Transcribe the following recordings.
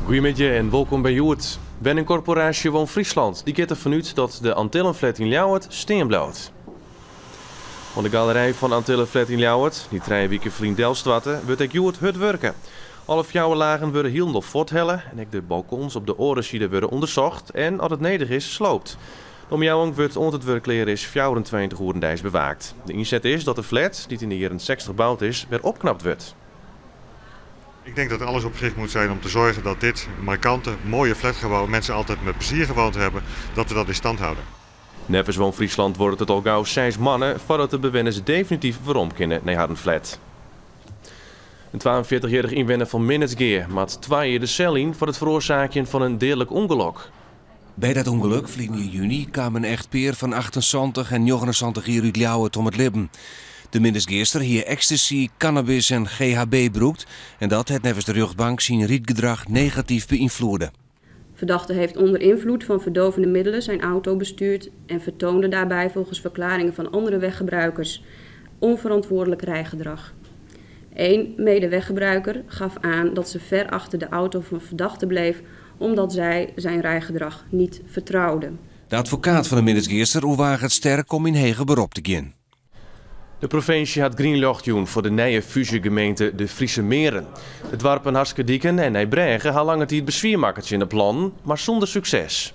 Goeiemiddei en wolkom by Hjoed. Wenningkorporaasje WoonFriesland dy giet derfan út dat de Antillenflat yn Ljouwert stean bliuwt. Oan de galerij fan Antillenflat yn Ljouwert, dy't trije wike ferlyn delstoarte, wurdt ek hjoed hurd wurke. Alle fjouwer lagen wurde hielendal fuorthelle en ek de balkons op de oare side wurde ûndersocht en, as it nedich is, sloopt. De omjouwing wurdt oant it wurk klear is 24 oeren deis bewaakt. De ynset is dat de flat, dy't yn de jierren 60 boud is, wer opknapt wurdt. Ik denk dat er alles op gericht moet zijn om te zorgen dat dit markante, mooie flatgebouw, mensen altijd met plezier gewoond hebben, dat we dat in stand houden. Neffens WoonFriesland duorret it al gau seis moanne foardat de bewenners definityf werom kinne nei harren flat. In 42-jierrich ynwenner fan Minnertsgea moat twa jier de sel yn foar it feroarsaakjen fan in deadlik ûngelok. By dat ûngelok, ferline juny, kaam in echtpear fan 78 en 79 jier út Ljouwert om it libben. De Minnertsgeaster hie ecstasy, cannabis en GHB brûkt en dat hat neffens de rjochtbank syn rydgedrach negatyf beynfloede. Verdachte heeft onder invloed van verdovende middelen zijn auto bestuurd en vertoonde daarbij volgens verklaringen van andere weggebruikers onverantwoordelijk rijgedrag. Eén medeweggebruiker gaf aan dat ze ver achter de auto van verdachte bleef omdat zij zijn rijgedrag niet vertrouwde. De advokaat fan de Minnertsgeaster oerwaget sterk om yn heger berop te gean. De provinsje hat grien ljocht jûn foar de nije fúzjegemeente De Friese Meren. De doarpen Haskerdiken en Nijbrêge ha lange tiid beswier makke tsjin de plannen, mar sûnder sukses.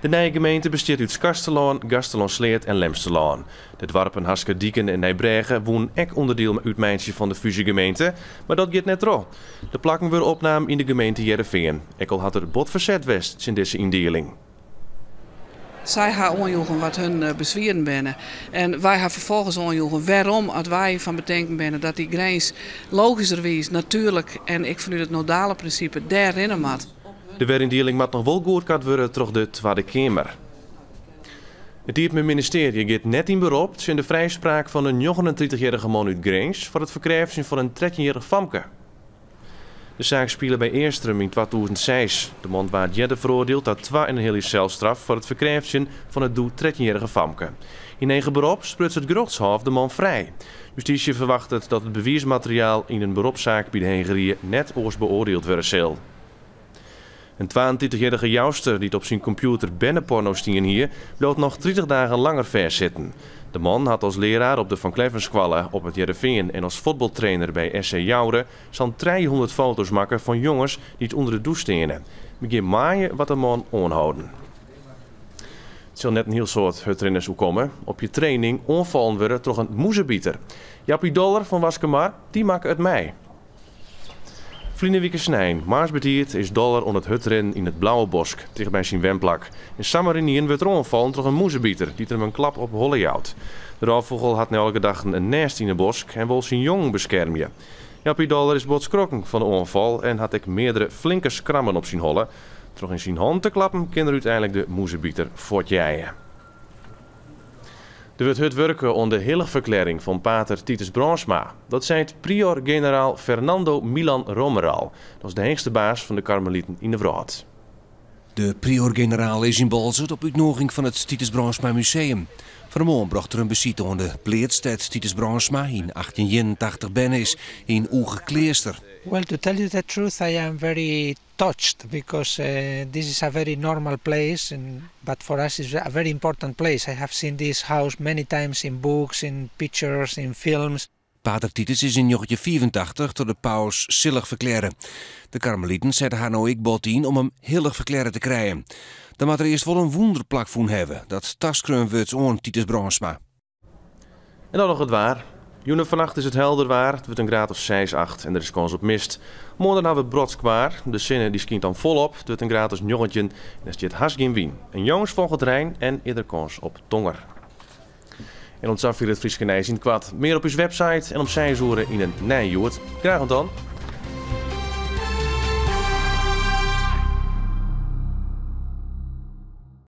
De nije gemeente bestiet út Skarsterlân, Gaasterlân-Sleat en Lemsterlân. De doarpen Haskerdiken en Nijbrêge woenen ek ûnderdiel útmeitsje fan de fúzjegemeente, mar dat giet net troch. De plakken wurde opnaam yn de gemeente Hearrenfean, ek al hat der bot ferset west tsjin dizze yndieling. Sy ha oanjoegen wat hun beswieren binne. En wy ha ferfolgens oanjoegen wêrom at wy fan betinken binne dat dy grins logiskerwiis, natuerlik en ek fanút it nodale prinsipe dêr rinne moat. De weryndieling moat noch wol goedkard wurde troch de Twadde Keamer. It Iepenbier Ministearje giet net yn berop tsjin de frijspraak fan in 39-jierrige man út Grins foar it ferkrêftsjen fan in 13-jierrich famke. De saak spile by Eastrum yn 2006. De man waard earder feroardield ta twa en in heal jier selstraf foar it ferkrêftsjen fan it doe 13-jierrige famke. Yn heger berop spruts it gerjochtshôf de man frij. Justysje ferwachtet dat it bewiismateriaal yn in beropssaak by de Hege Rie net oars beoardield wurde sil. In 32-jierrige Jouster dy't op syn kompjûter berneporno stien hie, bliuwt noch 30 dagen langer fêstsitten. De man hat as learaar op de Van Kleffenskoalle op It Hearrenfean en as fuotbaltrainer by SC Joure sa'n 300 foto's makke fan jonges dy't ûnder de dûs steane. Begjin maaie waard de man oanholden. It sil net in hiel soad hurdrinners oerkomme, op je training oanfallen wurde troch in mûzebiter. Jappie Doller fan Waskemar, dy makke it mei. Ferline wike snein, moarns betiid, is Doller oan it hurdrinnen yn it Blauwe Bosk, tichtby syn wenplak. En samar ynienen wurdt er oanfallen troch in mûzebiter, dy't him in klap op 'e holle jout. De rôffûgel hat nei alle gedachten in nêst yn 'e bosk en wol syn jongen beskermje. Jappie Doller is bot skrokken fan de oanfal en hat ek meardere flinke skrammen op syn holle. Troch yn syn hannen te klappen kin er úteinlik de mûzebiter fuortjeie. Der wurdt hurd wurke oan de hillichferklearring fan pater Titus Brandsma. Dat seit prior-generaal Fernando Milan Romeral. Dat is de heechste baas fan de Karmeliten yn de wrâld. De prior-generaal is yn Boalsert op útnûging fan it Titus Brandsma Museum. Fan 'e moarn brocht er in besite oan de pleats dêr't Titus Brandsma yn 1881 berne is, yn Oegekleaster. Well, to tell you the truth, I am very touched because this is a very normal place, and, but for us it's a very important place. I have seen this house many times in books, in pictures, in films. Pater Titus is yn 1985 troch de paus sillich ferklearre. De Karmeliten sette har no ek bot yn om him hillich ferklearre te krijen. Dan moat der earst wol in wûnder plakfûn hawwe dat taskreaun wurdt oan Titus Brandsma. En dan noch it waar. Jûn en fannacht is it helder waar. It wurdt in graad of 6, 8 en der is kâns op mist. Moarn dan hawwe we brotsk waar. De sinne dy skynt dan folop. It wurdt in graad as 19 en der stiet hast gjin wyn. En jûns folget rein en is der kâns op tonger. En oant safier it Fryske nijs yn it koart. Mear op ús website en om 6 oere yn in nij Hjoed. Graach oant dan.